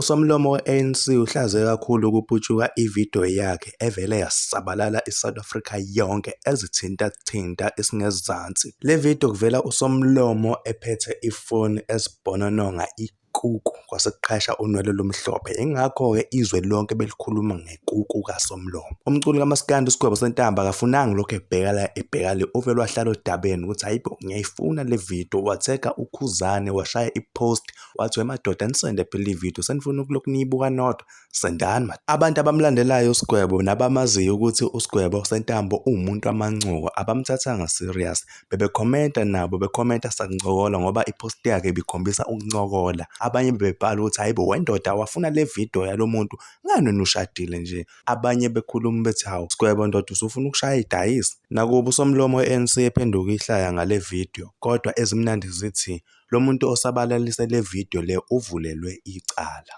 Usomlomo we-ANC uhlaze kakhulu kuputshuka ividiyo yakhe evele yasabalala iSouth Africa yonke ezithintathinta isingezansi. Le vidiyo kuvela usomlomo ephethe ifoni ezibhonononga ikuku kwase kuqhasha unwele olumhlophe. Ingakho-ke izwe lonke belikhuluma ngekuku kasomlomo. Umculi kamaskandi uSigwebo Sentamba akafunanga lokhu ebheka la ebheka le, uvele wahlala odabeni ukuthi hayibo ngiyayifuna le vidiyo. Wathega uKhuzane washaya i-post wathi wemadoda nisende phela ividiyo senifuna ukulokhu niyibuka nodwa sendani ma abantu abamlandelayo uSigwebo nabamaziyo ukuthi uSigwebo Sentambo uwumuntu amancuko abamthathanga serious bebekhomenta nabo bekhomenta sakuncokola ngoba ipost yakhe ibikhombisa ukuncokola abanye bebebhala ukuthi hayibo wendoda wafuna le video yalo muntu ngani wena ushadile nje abanye bekhuluma bethi hawu Sigwebo ndoda usufuna ukushaya idayisi nakuba usomlomo we-ANC ephenduka ihlaya ngale video kodwa ezimnandi zithi Lo muntu osabalalise le video le uvulelwe icala.